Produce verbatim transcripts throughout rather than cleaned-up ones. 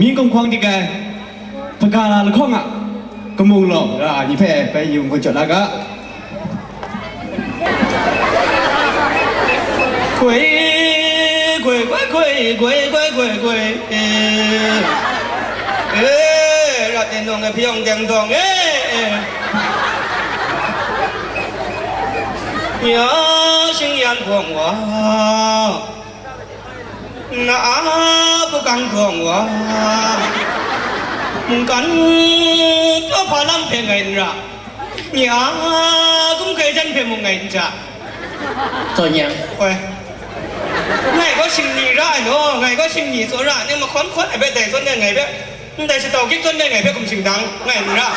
Myin kumhkawng dik ai, hpaga lahkawng a, kamung law ra ai ni hpe bai yu n-gun jaw la ga. Goi, goi, goi, goi, goi, goi, goi, goi, eh. Eh, rat e nung e hpyawng deng dawng e, eh. Ya, shingyan bawng wa. Na a hpukang dawng wa, mungkan pyaw hpa lam hpe ngai n ra, nye a kum hkai jan hpe mung ngai n ja. Zawn yang. Oi. Ngai gaw shingni ra ai law, ngai gaw shingni tsaw ra ai, nang mahkawn hkawn ai hpe dai zawn yang ngai hpe. Ndai shatau gyit zawn ngai hpe hkum shingdang ngai n ra.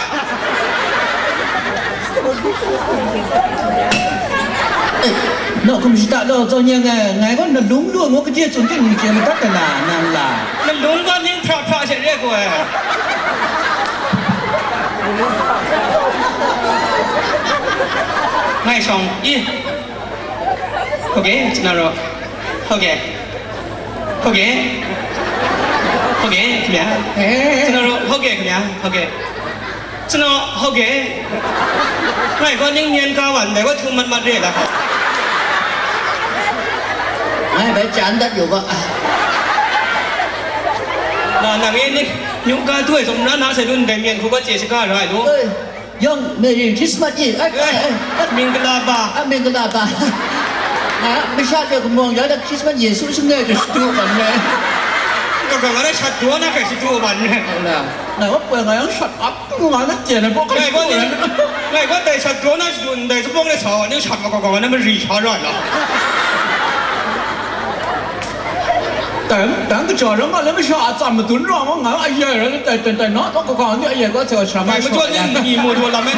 Eh, naw hkum shada law, Zawn Yang e, ngai gaw nalung lu ngu kaji tsun ting n chye madat ai na, nang la? Nalung gaw ning hpra hpra she re gaw ai. Ngai shawng i. ဟုတ်ကဲ့ ကျွန်တော်တို့ ဟုတ်ကဲ့ ဟုတ်ကဲ့ ဟုတ်ကဲ့ခင်ဗျာ အဲ ကျွန်တော်တို့ ဟုတ်ကဲ့ခင်ဗျာ ဟုတ်ကဲ့ ကျွန်တော် ဟုတ်ကဲ့ ငါ့ကို နင်းညံကားဝါတယ် ကို ထူမတ်မတ်ရဲတာ ငါ့ဘက် ကြမ်းတတ်อยู่ก็ ဒါ နင်း နင်း ညူကားတွေ့ ဆုံး နားနား ဆိုင်တို့ တိုင် မြန် ခု က ကျေ စကား ရ လို့ เอ้ย Yawng Merry Christmas i, eh, eh, eh, eh. မင်္ဂလာပါ Ah, မင်္ဂလာပါ Ah, masha de kumong ya da Christmas Yesu sung de stu ban ne. Ka ka ngare shat do na ka shi do ban ne. Ala, na wa pwe nga yang shut up tu nga na jen na bo ka. Ngai ko ni, ngai ko dai shat do na shi do, dai su bong le sa wa ni shat ma ka ka na ma ri sha ra la. Tang, tang kajaw rawng nga, lam masha a tsam madun rawng nga, nga, ayai rai, tai, tai, tai, na, tawk kakau ni ayai gaw, tse wa shara ma. Ngai majaw ni, ni maw daw lam e,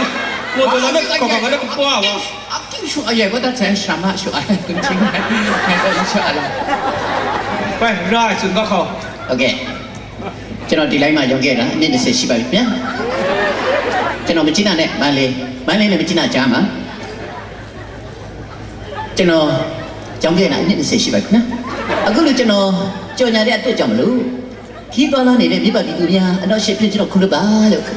maw daw lam e, kakau nga na kapwa wa. Akyu shu ayai gaw, dat sai shara ma shu ai, kun ching ai, ai, ai, sha ai. Bai, ra ai tsun ga hkau. Okay. ကျွန်တော်ဒီလိုင်းမှာရုံးခဲ့တာအနှစ်နှစ်ဆယ်ရှိပါပြီခင်ဗျာ။ ကျွန်တော်မြစ်ကြီးနားနဲ့မန္တလေး၊ မန္တလေးနဲ့မြစ်ကြီးနားကြားမှာ ကျွန်တော်ရောင်းခဲ့တာအနှစ်နှစ်ဆယ်ရှိပါပြီခင်ဗျာ။ အခုလိုကျွန်တော်ကြော်ညာတဲ့အတွက်ကြောင့်မလို့ ခရီးသွားလာနေတဲ့မိဘပြည်သူများအနောက်ရှေ့ဖြင့်ကျွန်တော်ခုလိုပါလို့။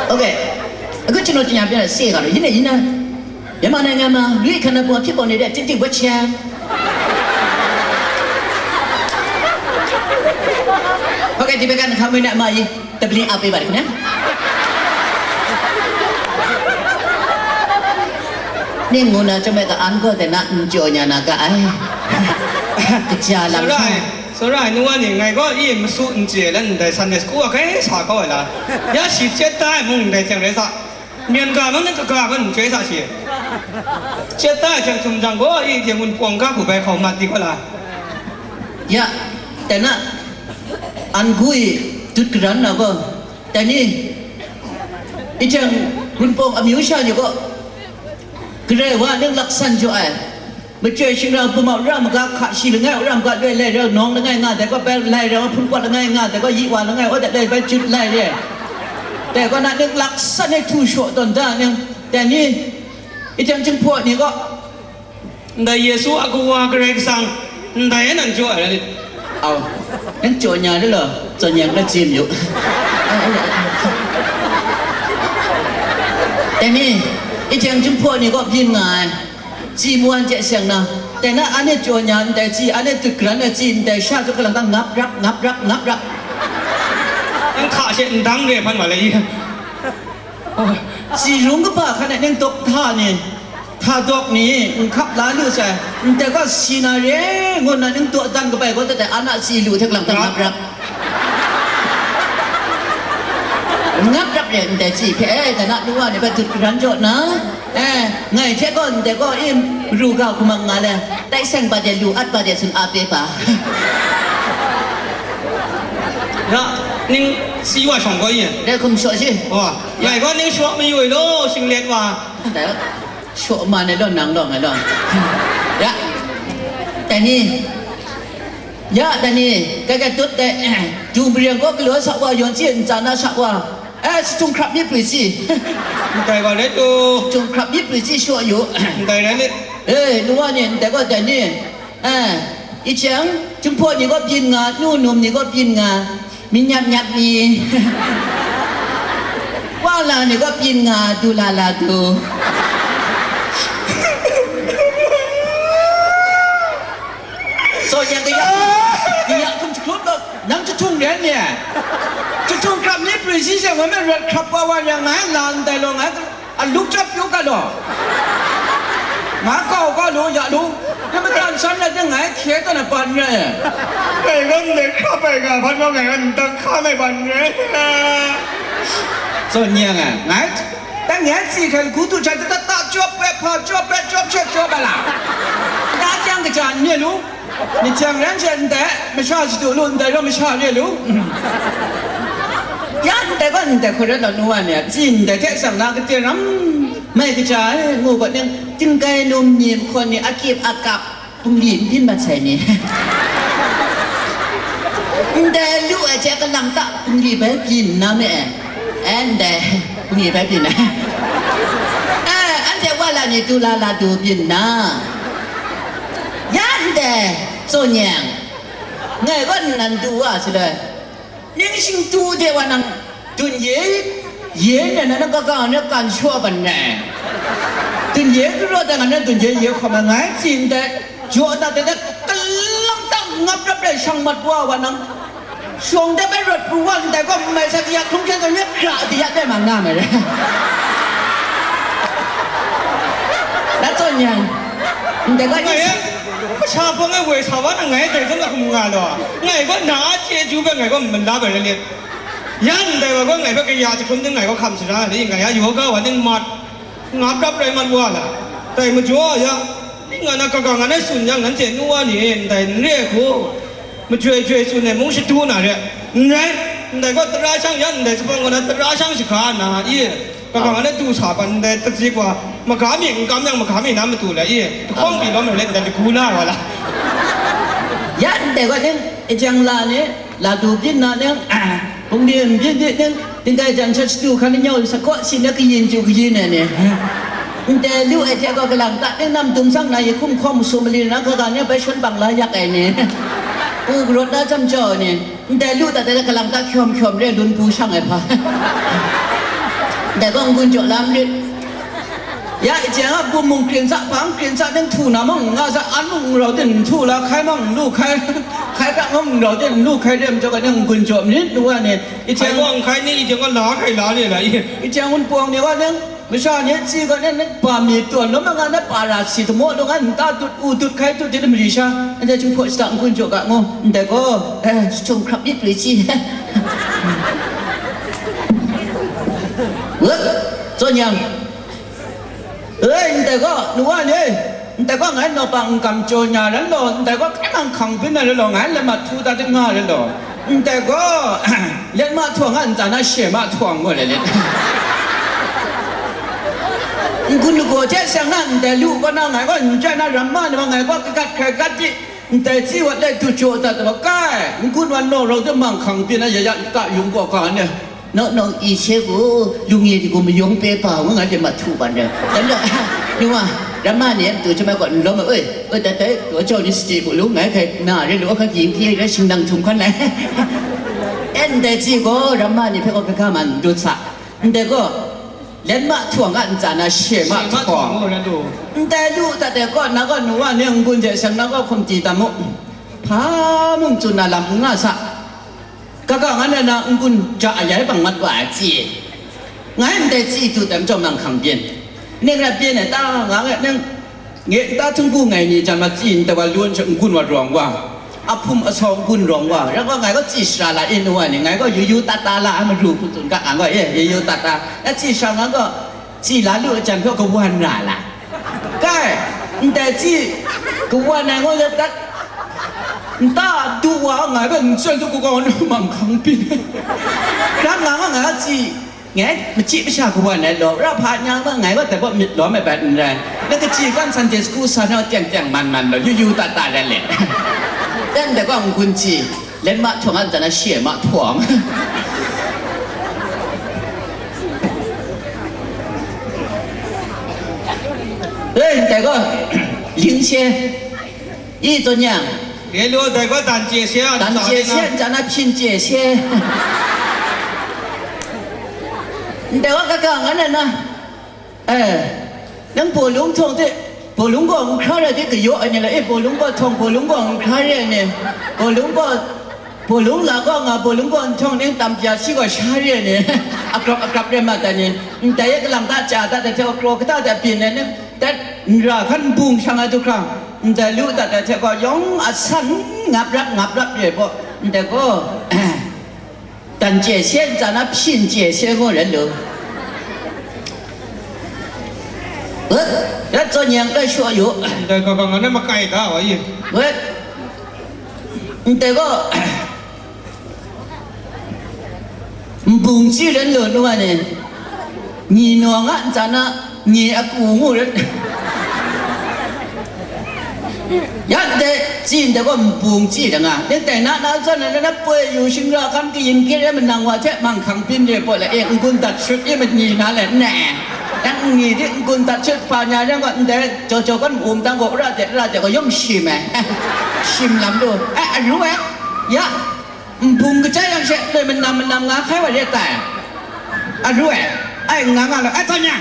ဟုတ်ကဲ့။ အခုကျွန်တော်ကြေညာပြတဲ့ဆေးကတော့ယနေ့ယနေ့မြန်မာနိုင်ငံမှာလူ့အခန္ဓာပေါ်ဖြစ်ပေါ်နေတဲ့တိတိဝက်ချံ။ ဟုတ်ကဲ့၊ ဒီဘက်ကနှာခေါင်းမွေးနဲ့အမကြီး တပလင်းအားပေးပါတယ်ခင်ဗျာ။ နင့်ငိုနာကျမက်ကအန်ကောတဲ့နာကြော်ညာနာကအဲ။ ကြလာ ဆိုရယ် ဆိုရယ် နူဝါနေ ငိုင်ကောအီမဆူအင်ကျေလန်ဒဲဆန်ဒဲစကူအခဲစာကောလာ ရရှိကျက်တိုင်းမုန်ဒဲကျန်ရဲစာ မြန်ကာမနဲ့ကကာမန်ကျဲစာရှိကျက်တိုင်းကျန်ထုံတန်ကောအီဒီမုန်ပွန်ကားကိုပဲခေါ်မှတ်ဒီကောလာ ရ တန အန်ဂူ တွတ်ကရန်နဂော တနည်း အီချံ ရူန်ပောင်အမျိုးရှာညို့ကို ကရဲဝါလင်းလက်ဆန်ကြိုအဲ မကြွယ်ရှင်ရာပူမရမကခရှိလငယ်ရမကလွယ်လဲရနောင်လငယ်ငါတဲ့ကပဲလဲရဖုန်ကွက်လငယ်ငါတဲ့ကယီဝါလငယ်အိုတဲ့လဲပဲจุดလဲရတဲ့ကနနင်းလက်ဆန်နဲ့ထူရှို့တွန်တာနင်းတဲ့နည်း အီချံချင်းဖို့နေက Ndai Yesu a kawa Karai Kasang, ndai e nan jaw ai rai lit. Au, nang jaw nya de law, jaw nya na chye mayu. Dai ni, i jeng jinghpaw ni kaw byin nga ai, chyi mawan hte seng na, dai na anhte jaw nya ndai chyi, anhte dut garan ai chyi ndai sha jaw galang ta ngap rap, ngap rap, ngap rap. Nang hka she ndang re hpan wa le i. Chyi rung kaba hkan e nang dawk hta ni, hta dawk ni, n hkap la lu sai, ndai gaw si na re, ngu nna nang daw dan kabai gaw, dai, dai, an a si lu hte lang hta ngap rap. Ngap rap re, ndai chyi hpe, e, dai na, nu wa ni hpe dut garan jaw nna, e, ngai hte gaw, ndai gaw, im, ru ga hkumang nga le, tai seng ba de, lu at ba de, tsun a pe ba. Ya, ning si wa shawng gaw yin. Dai hkum shaw shi. Wa, ngai gaw ning shaw mayu i law, shinglet wa. Dai, shaw ma nai law, nang law, ngai law. Ya, dai ni. Ya, dai ni. Kai kai tut dai. Dung bri yang gaw galaw sa wa, yawn chye ntsa na sa wa. Eh, situng hkrap myit pwi si. Ndai gaw rai tu. Situng hkrap myit pwi si shaw yu. Ndai rai lit. Eh, nu wa ni, ndai gaw dai ni. Eh. I chyang, Jinghpaw ni gaw byin nga, nu num ni gaw byin nga, mi nyap nyap mi, wa la ni gaw byin nga, du la la du. So, yang kaya, kaya kum jahkrum gaw, nang jahtung ren ni? Jahtung krap ni prisi se, wa me rat krap wa wa yang ngai, la ndai law ngai, a luk jap yu ga law. Nga kau ga lu, ya lu. Ya matan shan na ding ngai, hkye tawn na ban re. Ngai gaw ndai krap ai ga, ban gaw ngai gaw ndai hkam ai ban re. So, nyang ai, ngai, dang ngai si hkrai, gu du jai, ta, ta, ta, jawp pet, hpa, jawp pet, jawp shet, jawp ai la. Da jang kaja n re lu, myit jang ran she ndai, masha shadu lu, ndai rau masha re lu. Ya ndai gaw ndai hkoi rawt law nu wa ni, tsi ndai hte shang na kate ram mai kaja ai, ngu gaw ning, tingkai num ni, mahkawn ni, akip akap, bungli n byin mat sai ni. Ndai lu ai hte kalang ta bungli bai byin na me ai. Eh, ndai, bungli bai byin na. Eh, anhte wa la ni du la la du byin na. Ya ndai, tsaw nyang. Ngai gaw nnan du wa shaloi. Ning shingtu de wa nang dun ye, ye nna na kaga na kan shaw ban nai. Dun ye karaw da nga na dun ye ye hkawm ai ngai tsin dai, jaw da da da kalang da ngap rap rai shang mat wa wa nang. Shawng de bai rawt pru wa ndai gaw mai sa kaya hkrung hkyen gaw nye hkra di ya de ma nga mai rai. Na tsaw nyan. Ndai gaw Ngai e, masha hpawng e woi sa wa na ngai dai zawn na hkum nga law, ngai gaw na a chyeju bai ngai gaw mala bai rai let. Ya ndai wa gaw ngai hpe kaya jahkrum ning ngai gaw hkam sara ni, ngai a yoga wa ning mat, nga prap rai mat wa la, dai majaw a ya, ning nga na kaga nga na tsun yang, nanhte nu wa ni ndai n re ai hku, majoi joi tsun ai mung shadu na re, n rai, ndai gaw tara shang yan, ndai sabang gaw na tara shang shahka na, i, kaga nga na du sa ban ndai tatsi gaw, maga mi n kam yang, maga mi na matu la, i, tahkawng pyi lawm ai let ndai lagu la ai wa la. Ya ndai gaw ning, e jang la ni, la du byin na ning, bungli n byin di ning, tingkai jan sha shadu hkan nyau sa kaw si na kayin ju kayin ai ni. Ndai lu ai hte gaw kalang ta ning nam dum sang na yi hkum hkawm su mali na kaga ni bai shun bang la yak ai ni. U karawt na jam jau ai ni. Ndai lu ta dai kalang ta hkyawm hkyawm re lun pu shang ai hpa. Ndai gaw n-gun jaw lam rit. Ya, i chyen a bum mung krin sa, bang krin sa, ning htu na mung n nga sa, an mung n rau tin n htu la, hkai mung n lu hkai, hkai prak mung n rau tin n lu hkai rem jaw ga ning n-gun jaw myit, nu wa ni. I chyen gaw n hkai ni, i chyen gaw la hkai la re la i. I chyen un pawng ni wa ning, masha ni tsi ga ning, ning pa mi tawn lawm nga na pa ra si damaw lung an nta dut, u dut hkai dut di mari sha, anhte Jinghpaw shada n-gun jaw ga ngu, ndai gaw, eh, jahtum hkrap myit lu i si. Wut, zawn yang. Ei, ndai gaw, nu wa ni, ndai gaw ngai nawk pa n kam jaw nya rai law, ndai gaw kai mang hkang byin na rai law, ngai let ma htu dat nga rai law, ndai gaw, let ma htuang a ntsa na she ma htuang gaw le let. N-gun lagaw hte seng na ndai lu kaw na ngai gaw n chyai na ram ma ni ma ngai gaw kagat hkrai gat di, ndai tsi wat lai du jaw dat gaw kai, n-gun wa naw rau de mang hkang byin na ya ya nta yung gaw ga ni. Nawk nawk i hte gaw, lung ye di gaw mayawng pe pa ngu nga de ma htu ban de. Dan da, nu wa, ramma ni, tu chyam ai gaw n lawm ai, oi, oi, dat dai, gaw jau ni sadi gaw lu, ngai hkai na re lu, hkai ging hpyi re, shingdang htum hkan lai. En dai hti gaw, ramma ni hpe gaw kaga man n dut sa. Ndai gaw, let ma htuang a ntsa na she ma She ma htuang. Htuang gaw ran lu. Ndai lu dat dai gaw, na gaw nu wa ni n-gun hte seng na gaw hkum ti tam mu. Hpa mung tsun na lam n nga sa. Kaga nga na na n-gun ja ayai bang mat wa ai tsi. Ngai ndai tsi tu tam chyawm nang hkang byin. Ning rai byin ai ta nga ngai nang, nge ta htung bu ngai ni jan ma tsi ndai wa lun she n-gun wa rawng wa. A hpum a saw n-gun rawng wa. Rai gaw ngai gaw tsi shara la in wa ni, ngai gaw yu yu tat ta la ai maru hku tsun ga nga gaw, e, yu yu tat ta. Na tsi shara nga gaw, tsi la lu a jan hpe kawan ra la. Kai, ndai tsi, kawan ai ngaw let dat. Nta du wa ngai hpe n tsen du ku gaw nu mang hkang byin. Ram nga ma ngai tsi, ngai machyi masha kawan ai law, ra hpa nyang ma ngai gaw dai gaw myit lawm ai bat n rai. Na kachyi kan Sunday school sa na teng teng man man law, yu yu ta ta rai let. Dan dai gaw n-gun tsi, let ma htuang a ntsa na she ma htuang. Ei, ndai gaw, ling she, i zawn yang, Kei lu dai gaw dan chye she a, dan chye she, nta na hpyin chye she. Ndai wa kaka ngan na, eh, nang bawlung htawng de, bawlung gaw n hkra rai de, kayaw ai ni la, eh, bawlung gaw htawng, bawlung gaw n hkra rai ai ni, bawlung gaw, bawlung la gaw nga, bawlung gaw n htawng, ning tam pya shi gaw sha rai ai ni, akrap akrap rai mat ai ni, ndai e kalang ta cha ta, ta hte kraw kata hte byin ai ni, dat n ra hkan n bung shang ai du hkra, ndai lu dat ai hte gaw yawng a san ngap rap ngap rap re ai baw, ndai gaw, dan chye she ntsa na hpyin chye she ngu ran lu. Wet, rat zawn yang kai shaw yu. Ndai ga ga nga na makai da wa yi. Wet, ndai gaw, nbung chyi ran lu nu wa ni, ni nawng a ntsa na, ni a ku ngu ran. Ya ndai, chyi ndai gaw nbung chyi da nga. Dai tai na, na zawn na, na poi yu shingra hkam kayin kit e manang wa hte manghkang byin re pawt la e, n-gun dat shut e mani na le, ne. Dang n-, ni di n-gun dat shut hpa nya rai gaw, ndai jaw jaw kan ma-um dang gaw, ra de, ra de gaw, yawm shim ai. Shim lam lu. Ai, aru ai. Ya. Nbung kachai yang she, loi manam manam nga hkai wa re tai. Aru ai. Ai, nga nga lo. Ai, tanya.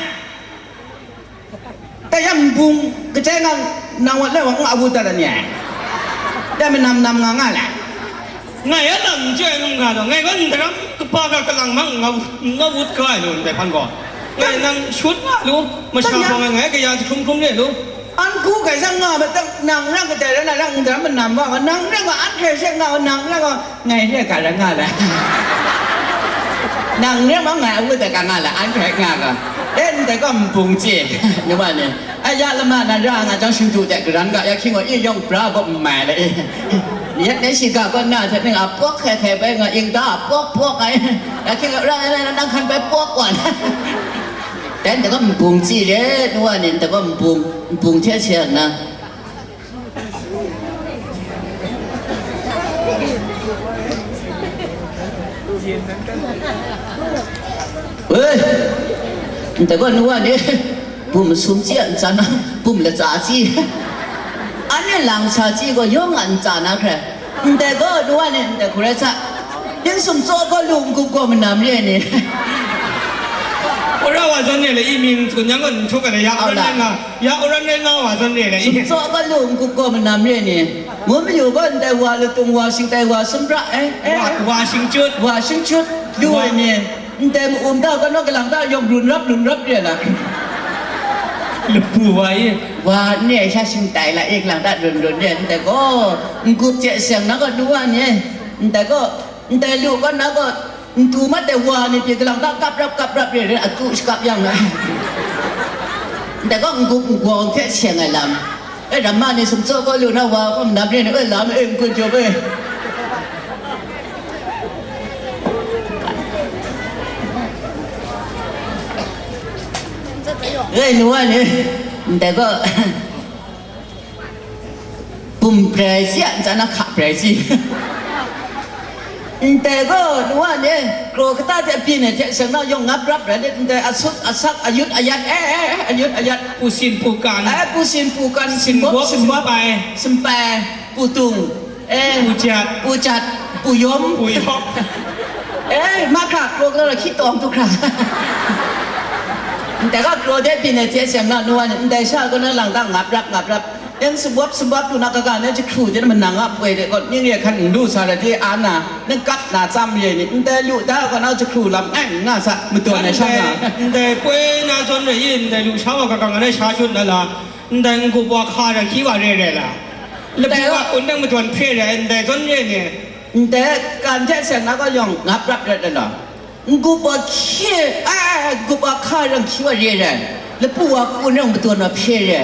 Dai yang nbung kachai nga nang wa lai wa nga wut dat ai ni ai. Dai manam nam nga nga lai. Ngai a lam n chyoi n nga taw, ngai gaw ndaram kapa ga kalang mang nga, nga wut ga ai lu ndai hpan gaw. Ngai nang shut nga lu, masha gaw ngai, ngai kaya jahkrum hkrum re lu. An ku kai sang nga ma tang, nang rang kadai rai na rang ndaram manam wa, nang rang wa an hkrai she nga wa, nang rang wa ngai re ka rai nga la. Nang re ma ngai a ngut ai ka nga la, an hkrai nga ga. E, ndai gaw nbung chye, ni wa ni. Ai ya lama na ra nga jang shingdu de karan ga, ya hkying gaw, i yawng bra gaw n mai le, i. Yet ne shiga gaw na hte ning a pawk hkai hkai bai nga, ing da a pawk pawk ai. Ya hkying gaw, ra na na nang hkan bai pawk wa na. Dan de gaw nbung chye le, ni wa ni, ndai gaw nbung, nbung hte she na. Woi, ndai gaw nu wa ni, bum sum chyi a ntsa na, bum latsa chyi. Anhte lang sa chyi gaw yawng a ntsa na hkrai. Ndai gaw nu wa ni, ndai hkrai sa. Yin sum tsaw gaw lu n-gup gaw manam re ni. Wora wa zawn re le, i mying tsun yang gaw n htuk ai le, ya, aw, aran la. Rai nga, ya aran rai nga wa zawn re le. Sumtsaw gaw lu n-gup gaw manam re ni. Ngun mayu gaw ndai wa latung wa shingtai wa sumra, eh, eh, wa, eh, wa shingchyut. Wa shingchyut lu ai ni. Ndai ma-um da gaw naw kalang da yawng run rap, run rap re la. Lapu wa i. Wa ne sha shingtai la i kalang da run run re ndai gaw. N-gup hte seng na gaw lu wa ni. Ndai gaw. Ndai lu gaw na gaw, ntu mat ai wa ni pyi galang ta kap rap, kap rap re re, atu shakap yang na. Ndai gaw n-gup n-gwawng hte seng ai lam. E, ramma ni sumtsaw gaw lu na wa gaw manam re ni, e, lam e, n-gun jaw e. E, nu wa ni, ndai gaw, Bum prai si a, nsa na hka prai si. Ndai gaw, nu wa ni, kraw kata hte byin ai hte seng na yawng ngap rap rai let, ndai asut, asak, ayut, ayat, eh, eh, eh, ayut, ayat. Pusin, pukan. Eh, pusin, pukan, simbawp, simbawp, simpai, simpai, putung, eh, pujat, pujat, puyawm. Puyawm. Eh, mahkra, kraw kata hki tawng tu hkra. Ndai gaw kraw de byin ai hte seng na, nu wa ni, ndai sha gaw na lang dang ngap rap, ngap rap. Yang sumwap sumwap lu na kaga na jahkru de manang a poi de gaw, ning re hkan n lu sa ra de a na, nang kap na tsam re ni, ndai lu da gaw na jahkru lam ai nga sa, madawn ai sha nga. Ndai, ndai poi na zawn re i, ndai lu sha wa kaga nga na sha shut na la, ndai n-gup wa hka ra hkyi wa re re la. Labu wa kun dang madawn hpe re ai, ndai zawn re ni. Ndai kan hte seng na gaw yawng ngap rap ret ai law. N-gup wa hkye, a, n-gup wa hka rang hkyi wa re rai, lapu wa kun rang madawn wa hpye re.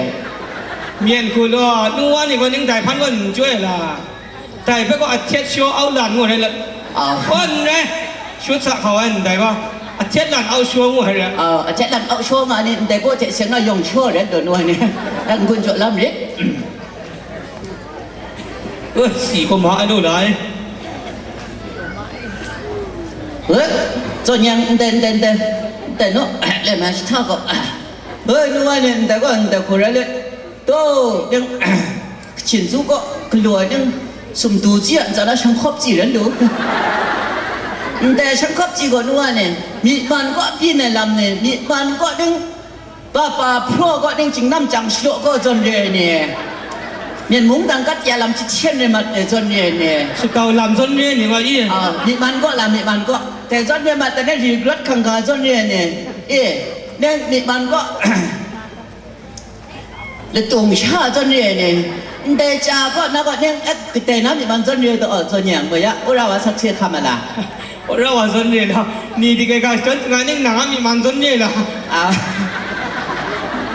Myen hku law, nu wa ni gaw ning dai hpan gaw n chyoi la? Dai hpe gaw ahtet shaw au lan ngu rai la. Aw. Gaw n rai, shut sa hkau ai ndai gaw, ahtet lan au shaw ngu ai re. Aw, ahtet lan au shaw nga ni ndai gaw hte seng na yawng shaw rai taw nu wa ni, n-gun jaw lam rit. Eh, si gaw ma ai lu lai. Eh, zawn yang ndai, ndai, ndai, ndai nu, lemai jahta gaw. Eh, nu wa ni ndai gaw, ndai hku rai let. Taw, yang, kachin su gaw, galaw yang, Sumtu ji a ntsa na shanghkawp ji ran du. Ndai shanghkawp ji gaw nu wa ni, myi man kaw byin ai lam ni, myi man kaw ning, kapa hpraw kaw ning, jingnam jang shalaw kaw zawn re ai ni, myen mungdan kat ya lam jahten re mat ai zawn re ai ni, shakau lam zawn re ai ni wa i? Ah, myi man kaw lam, myi man kaw. Dai zawn re mat, dai na ri grat hkang ga zawn re ai ni, e, nang myi man kaw. Latung sha zawn re ai ni, ndai cha kaw na kaw neng et kadai na myi man zawn re ai taw, zawn yang gaw ya, wora wa sakse hkam ai la? Wora wa zawn re la, ni di kai ga shadawn nga neng nang a myi man zawn re la? Ah.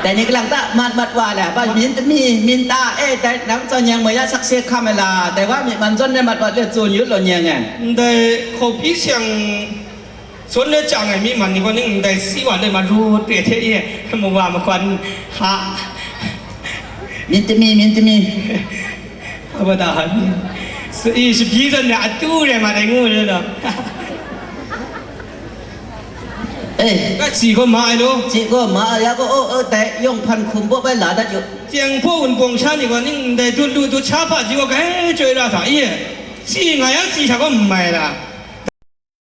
Dai ni kalang ta mat mat wa la, ba myin tami, myin ta, e, dai nang zawn yang gaw ya sakse hkam ai la, dai wa myi man zawn re mat wa le zawn yu law nyeng ai. Ndai hkawpyi seng Zawn le chyang ai myi man ni gaw ning ndai si wa le ma ru hpe hte e, mawa makwan, ha. Myin tami, myin tami. Aba da ha ni. Sa i shabyi zawn le atu re ma dai ngu le law. Eh. Ka si gaw ma ai law. Si gaw ma ai, ya gaw, oh, oh, dai yawng hpan hkum baw bai la dat yu. Teng hpaw wunpawng sha ni gaw ning ndai dut lu dut sha hpa ji gaw grai chyoi ra sa i. Si nga yang si sha gaw n mai la.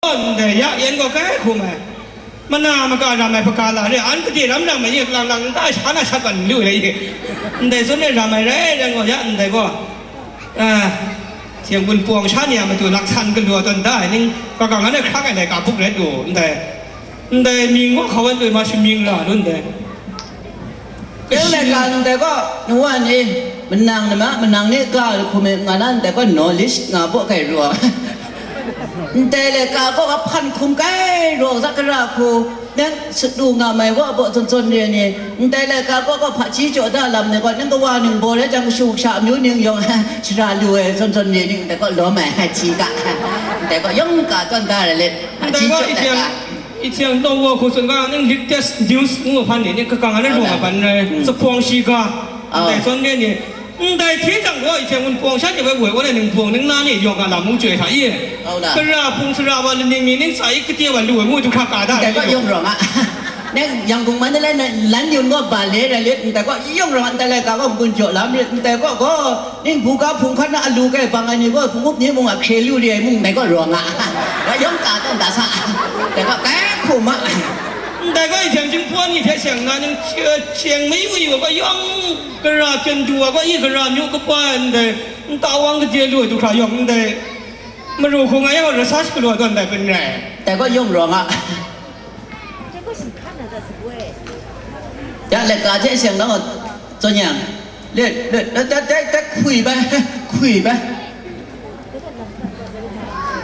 Ndai ya yan gaw kai hkum ai. Mana maka ram ai hpaga la re, an gade ram ram ai, lang lang nta sha na shat wan lu ai. Ndai zawn e ram ai rai rai gaw, ya ndai gaw, a, Htiang gun pawng sha ni a matu laksan galaw tawn da ai ning, kagang an e hkrang ai laika buk rai du, ndai, ndai mying gaw hkawan doi ma shamying ra lu ndai. Nang laika ndai gaw, nu wa ni, manang ni ma, manang ni ga ai hkum e, nga na ndai gaw knowledge nga baw kai ru ai. Ndai laika gaw, ahpan hkum kai ru ai, za kara hku, nang sadu nga mai wa baw zawn zawn re ni, ndai laika gaw, gaw hpaji jaw da lam ni gaw, nang kawa ning baw rai jang, kashu kasha amyu ning yawng, shara lu ai zawn zawn re ni, ndai gaw lawm ai, hpaji ga, ndai gaw yawng ka tawn da rai let, hpaji jaw da ga. Ndai gaw, i htiang, i htiang taw wa hku tsun ga, nang latest news ngu hpan ni, nang kakang ai rai rawng ai ban rai, mm, sa hpawng shi ga, oh, ndai zawn re ni, ndai hte jang gaw, i hte ngun pawng sha ni woi woi, woi nang pawng nang na ni yawng a lam mung chyoi hta i? Kara hpung sara wa laning mi ning sa i kate wa lu ai ngu du hkra ka da. Ndai gaw yawng rawng a. Nang Yangon man de lai na lan yun gaw ba le rai let, ndai gaw yawng rawng a, ndai laika gaw n-gun jaw lam rit, ndai gaw gaw, ning buga hpung hkan na alu kai bang ai ni gaw, hpung up ni mung a hkre lu re ai mung, ndai gaw rawng a. Rai yawng ka tawn da sa. Ndai gaw kai hkum a. Ndai gaw i htiang jinghpaw ni hte seng na ning, chyeng mai wi wa gaw yawng, kara pyen du wa gaw i, kara myu kapa ai ndai, nta wang gade lu ai du hkra yawng ndai, maru hku nga yawng rasa shakalu ai tawn ndai hpe n rai. Dai gaw yawng rawng a. Ya, laika hte seng na gaw, zawn yang, le, le, le, dai, dai, dai hkwi bai, hkwi bai.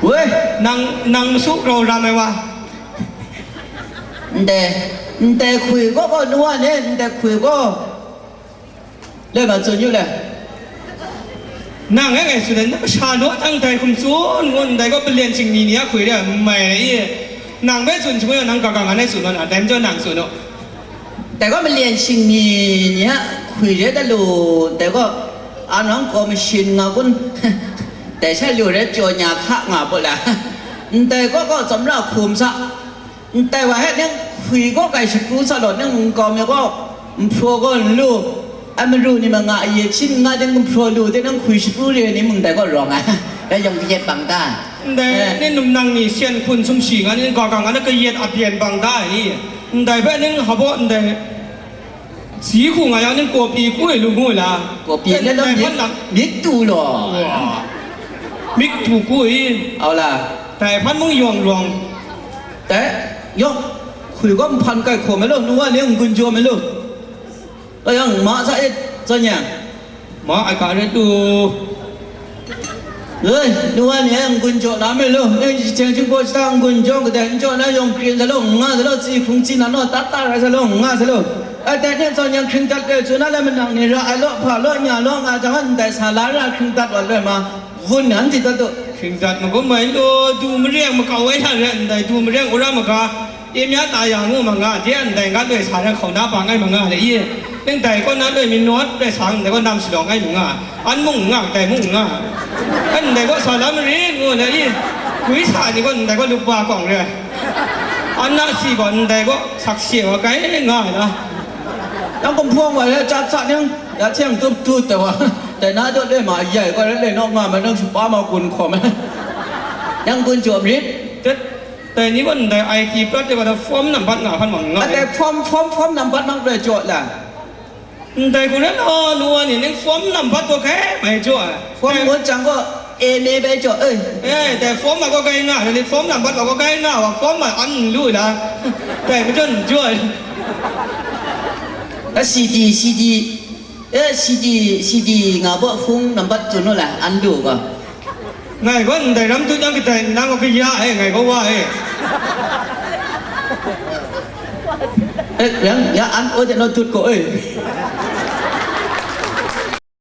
Woi, nang, nang masu rau ram ai wa. Ndai, ndai hkwi gaw gaw, nu wa ni, ndai hkwi gaw. Lai ma tsun yu le. Nang e ngai tsun ai, na masha naw tang dai hkum tsun ngu ndai gaw, palen shingni ni a hkwi re ai, n mai ai i? Nang bai tsun shangun, nang ga ga nga nai tsun naw na, dai majaw nang tsun u. Dai gaw, malen shingni ni a hkwi re da lu, dai gaw, anang kaw mashin nga kun, dai sha lu re pyaw nya hka nga pawt la, ndai gaw gaw tsawmra hkum sa, ndai wa he ning hkwi gaw grai shapru sa law, ning nkau mi gaw, nhpraw gaw n lu, a maru ni ma nga, a ye hpyin nga ding nhpraw lu de, nang hkwi shapru re ai ni mung dai gaw rawng ai, dai yawng kayat bang ta. Ndai, eh, ni num nang ni sian hkun sumshi nga ni, ga ga nga na kayat a byen bang ta ai ni? Ndai hpe ning hpa baw ndai, si hku nga yang ning kawpyi ku ai lu ngu ai la? Kawpyi eh, ne law, ndai myit, hpan lam myit tu law. Wa. Myit tu ku i. Au la. Dai hpan mung yawng rawng. Dai, yawng, hkwi gaw nhpan kai hkaw me law, nu wa ni n-gun jaw me law. Ka yang ma sa e, zawn yang. Ma ai ga rai tu. Oi, nu wa ni ai n-gun jaw na me law, nang jahten jingbaw jahta n-gun jaw kadai n jaw na yawng krin sa law, n nga sa law, tsi hkrung tsi na naw, tat ta rai sa law, n nga sa law. Ai dai hte zawn yang hkring dat loi tsun na lai manang ni ra ai law, hpa law, nya law, nga jang, ndai sa la ra hkring dat wa loi ma, wun nan di dat tu. Hkring dat magum mai law, du mareng makau ai hta rai, ndai du mareng wora maga, Yin mya ta ya ngu ma nga, de a ndai nga loi sa na hkauna pa ngai ma nga le i? Ning dai kaw na loi mi nawt rai sa, ndai kaw nam shalawng ngai ma nga, an mung nga, dai mung nga. An ndai kaw sa la marit ngu le i? Gwi sa ni kaw ndai kaw lup wa kawng re. An na si gaw ndai kaw sakse wa kai nga ai la. Nang kumhpawng wa le, cap sa ning, ya htiang tup tut taw wa. Dai na jaw loi ma, yai gaw rai loi naw nga ma, nang shapa ma gun hkawm ai. Yang gun jaw marit. Tet, dai ni gaw ndai I T prat de gaw form nambat nga hpan ma nga ai. Dai form, form, form nambat mang loi jaw la. Ndai gaw rai naw, nu wa ni ning form nambat gaw kai mai jaw ai. Form ngut jang gaw A M A bai jaw, eh. Eh, dai form ma gaw kai nga, dai form nambat ma gaw kai nga, wa form ma an lu la. Dai majaw jaw ai. A C D, C D, eh, C D, C D nga baw hpung nambat tsun u la, an du gaw. Ngai gaw ndai ram tu jang kadai nang gaw kaya e, ngai gaw wa e. Eh, yang, ya an o de no tut ko, eh.